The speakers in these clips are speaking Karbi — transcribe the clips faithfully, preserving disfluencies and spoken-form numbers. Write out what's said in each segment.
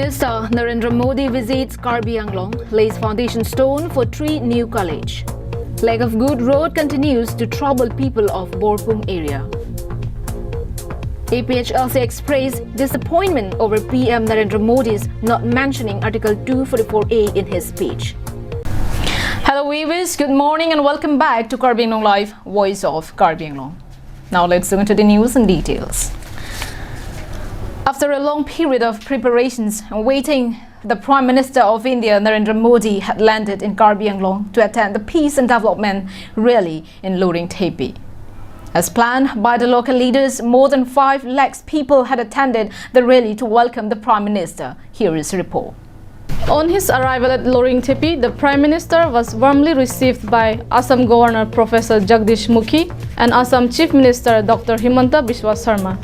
Minister Narendra Modi visits Karbi Anglong, lays foundation stone for three new college. Lack of good road continues to trouble people of Borpung area. A P H L C expressed disappointment over P M Narendra Modi's not mentioning Article two forty-four A in his speech. Hello viewers, good morning and welcome back to Karbi Anglong Live, Voice of Karbi Anglong. Now let's look into the news in details. After a long period of preparations and waiting, the Prime Minister of India, Narendra Modi, had landed in Karbi Anglong to attend the Peace and Development Rally in Loringthepi. As planned by the local leaders, more than five lakhs people had attended the rally to welcome the Prime Minister. Here is a report. On his arrival at Loringthepi, the Prime Minister was warmly received by Assam Governor Professor Jagdish Mukhi and Assam Chief Minister Doctor Himanta Biswa Sarma.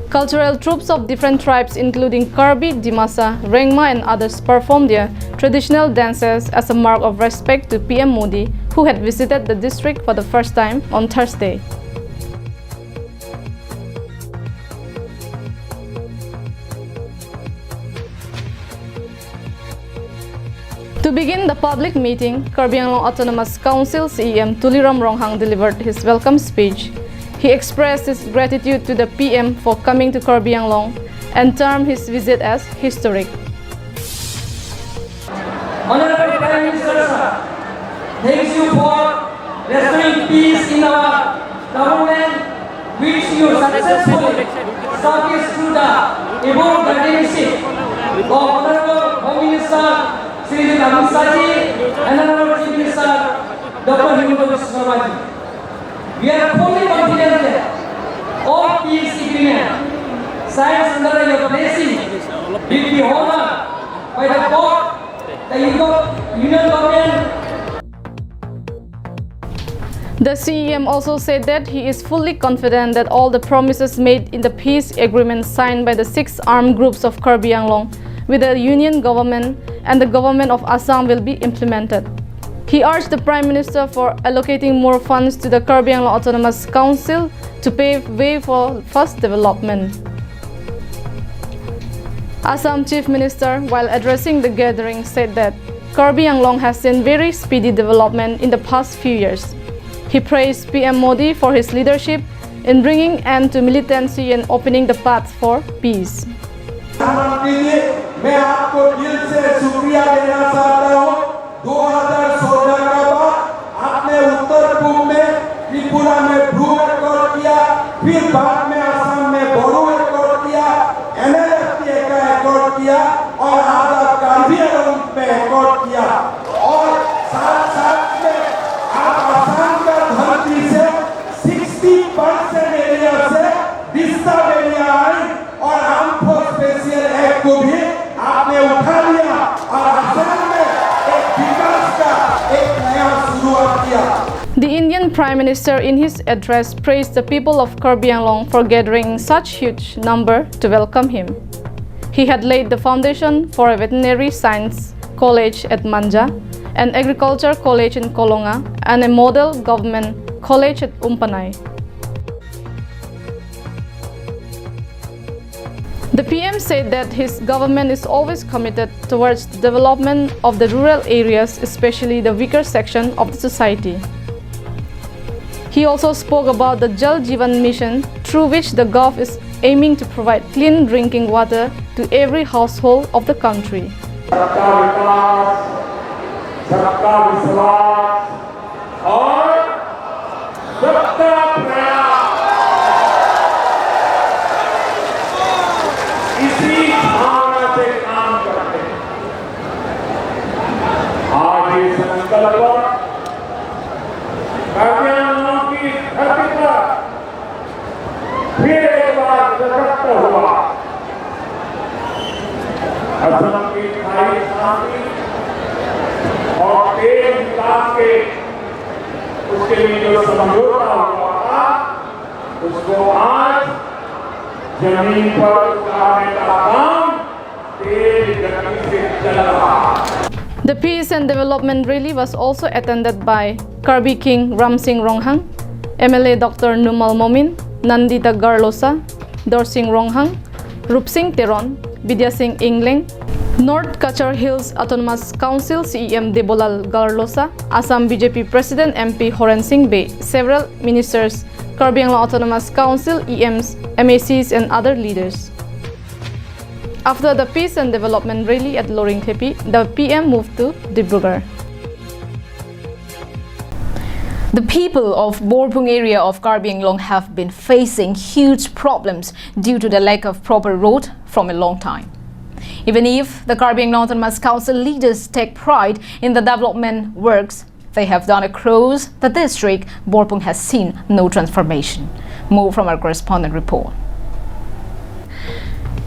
Cultural troupes of different tribes including Karbi, Dimasa, Rengma and others performed their traditional dances as a mark of respect to P M Modi, who had visited the district for the first time on Thursday. To begin the public meeting, Karbi Anglong Autonomous Council C E M Tuliram Ronghang delivered his welcome speech. He expressed his gratitude to the P M for coming to Karbi Anglong and termed his visit as historic. Honorable Prime Minister sir, thanks you for restoring peace in our government, which you successfully established through the able guardianship of Honorable Home Minister Shri Amit Shah ji and Honorable Chief Minister Doctor Himanta Biswa Sarma ji. We are fully confident that all peace agreement signed under your blessing will be honored by the court, the Union Government. The C E M also said that he is fully confident that all the promises made in the peace agreement signed by the six armed groups of Karbi Anglong with the Union Government and the Government of Assam will be implemented. He urged the Prime Minister for allocating more funds to the Karbi Anglong Autonomous Council to pave way for fast development. Assam Chief Minister, while addressing the gathering, said that Karbi Anglong has seen very speedy development in the past few years. He praised P M Modi for his leadership in bringing end to militancy and opening the path for peace. प्रधानमंत्री जी, मैं आपको दिल से शुक्रिया देना चाहता हूँ। दो हज़ार चौदह का बाद आपने उत्तर पूर्व में त्रिपुरा में ब्रू एकॉर्ड किया, फिर बाद में असम में बोडो एकॉर्ड किया, एनएलएफटी का एकॉर्ड किया और आज आप कार्बी आंगलोंग में एकॉर्ड किया। और साथ साथ में आप आसाम का धरती से सिक्सटी परसेंट एरिया से डिस्टर्ब एरिया आई और आर्म्ड फोर्स स्पेशल एक्ट को भी आपने उठा लिया और आसाम में एक विकास का एक नया शुरुआत किया। The Indian Prime Minister, in his address, praised the people of Karbi Anglong for gathering in such huge number to welcome him. He had laid the foundation for a veterinary science college at Manja, an agriculture college in Kolonga, and a model government college at Umpanai. The P M said that his government is always committed towards the development of the rural areas, especially the weaker section of the society. He also spoke about the Jal Jeevan Mission, through which the Gov is aiming to provide clean drinking water to every household of the country. सबका विकास, सबका विश्वास और सबका प्रयास, इसी भावना से काम करते हैं। आज ये संकल्प कार्बी आंगलोंग की धरती पर फिर एक बार सशक्त हुआ। असम की स्थायी शांति और तेज विकास के, उसके लिए जो समझौता हुआ था, उसको आज जमीन पर उतारने का काम तेज गति से चल रहा है। The peace and development rally was also attended by Karbi King Ramsing Ronghang, M L A Doctor Numal Momin, Nandita Garlosa, Dorsing Ronghang, Rupsing Teron, Bidya Sing Engleng, North Cachar Hills Autonomous Council C E M Debolal Gorlosa, Assam B J P President M P Horen Sing Bey, several ministers, Karbi Anglong Autonomous Council E Ms, M A Cs and other leaders. After the peace and development rally at Loringthepi, the P M moved to Dibrugarh. The people of Borpung area of Karbi Anglong have been facing huge problems due to the lack of proper road from a long time. Even if the Karbi Anglong Autonomous Council leaders take pride in the development works they have done across the district, Borpung has seen no transformation. More from our correspondent report.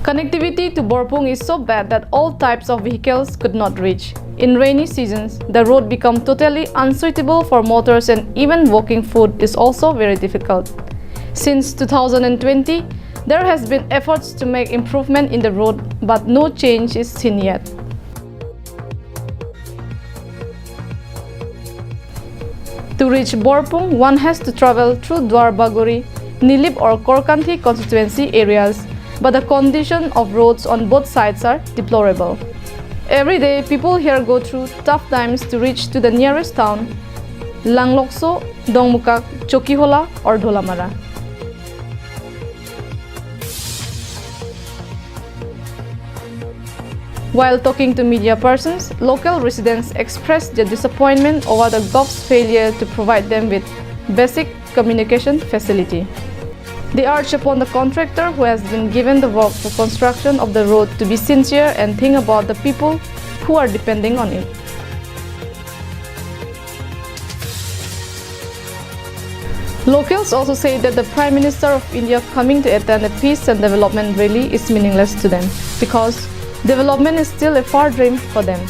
Connectivity to Borpung is so bad that all types of vehicles could not reach. In rainy seasons, the road become totally unsuitable for motors and even walking foot is also very difficult. Since two thousand and twenty, there has been efforts to make improvement in the road, but no change is seen yet. To reach Borpung, one has to travel through Duar Bagori, Nilip or Korkanthi constituency areas, but the condition of roads on both sides are deplorable. Every day, people here go through tough times to reach to the nearest town, Langlokso, Dongmukak, Chokihola or Dholamara. While talking to media persons, local residents expressed their disappointment over the gov's failure to provide them with basic communication facility. They urge upon the contractor who has been given the work for construction of the road to be sincere and think about the people who are depending on it. Locals also say that the Prime Minister of India coming to attend a peace and development rally is meaningless to them because development is still a far dream for them.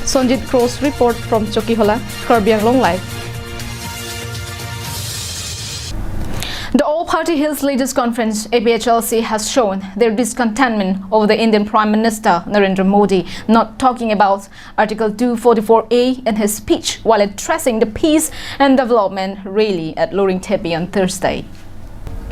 Sanjit Cross report from Chokihola, Karbi Anglong Live. The All Party Hills Leaders Conference, A P H L C, has shown their discontentment over the Indian Prime Minister Narendra Modi not talking about Article two forty-four A in his speech while addressing the peace and development rally at Loringthepi on Thursday.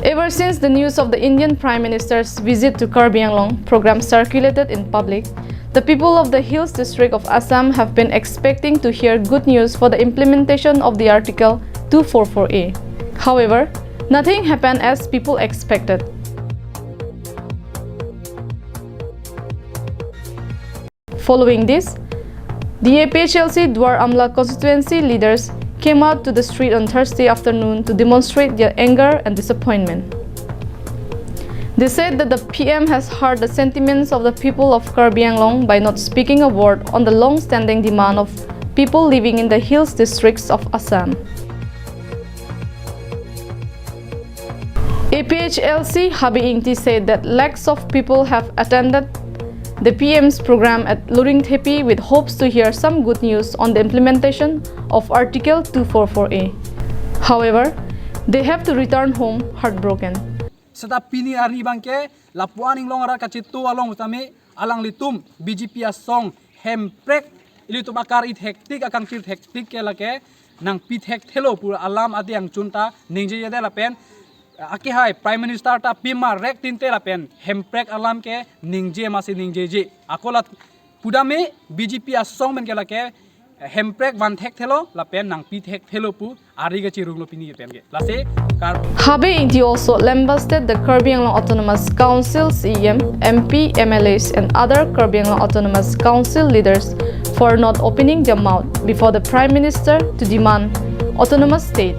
Ever since the news of the Indian Prime Minister's visit to Karbi Anglong program circulated in public, the people of the Hills District of Assam have been expecting to hear good news for the implementation of the Article two forty-four A. However, nothing happened as people expected. Following this, the A P H L C Duar Amla constituency leaders came out to the street on Thursday afternoon to demonstrate their anger and disappointment. They said that the P M has hurt the sentiments of the people of Karbi Anglong by not speaking a word on the long-standing demand of people living in the hills districts of Assam. A P H L C Habe Ingti said that lakhs of people have attended the P M's program at Loringthepi with hopes to hear some good news on the implementation of Article two forty-four A. However, they have to return home heartbroken. Seta pini arni abangke lapu-an inglong arat kachetu along tame alanglitum B J P asong Hemprek ilitum akar-i thektik, akangchir thektik ke lake nangpi thekthelo pu alam adi angchun ta ningjejedet lapen akehai Prime Minister ta pima rek tinte lapen Hemprek alam ke ningje masi ningjeje. Ako la pudame B J P asong pen ke lake Hemprek van thekthelo lapen nangpi thekthelo pu ari kachirunglo pini pen ke. Lasi kar Habe Ingti also lambasted the Karbi Anglong Autonomous Council C E M, M P, M L As and other Karbi Anglong Autonomous Council leaders for not opening their mouth before the Prime Minister to demand autonomous state.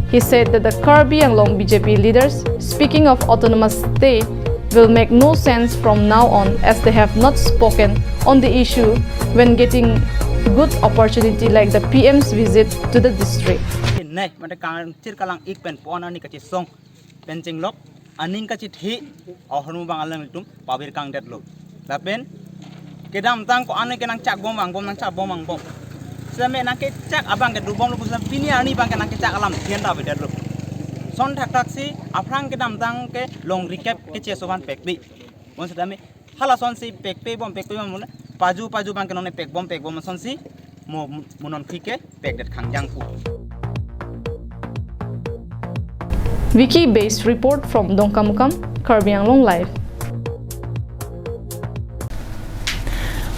He said that the Karbi Anglong B J P leaders speaking of autonomous state will make no sense from now on as they have not spoken on the issue when getting good opportunity like the P M's visit to the district. Nai mate kangchir kalang ik pen pon ani kachesong pen chinglok aning kachithi ahormu abang alanglitum pabirkangdetlo. Lapen kedamtang ko-an ke nangchak bom vangbom, nangchak bom vangbom. Seme nangkechak abang ke dobomlo pusi pini arni abang ke nangkechak alam thian ta avedetlo. Son thakthak si aphrang kedamtang ke long recap keche asovan pekbi. Bon setame hala sonsi pekpe bom pekpe bom mane paju paju abang ke nonne pekbom pekbom sonsi mo mo non khike pekdet khangjang pu. Wiki based report from Dongkamukam, Karbi Anglong Live.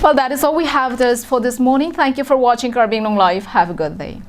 Well, that is all we have this for this morning. Thank you for watching Karbi Anglong Live. Have a good day.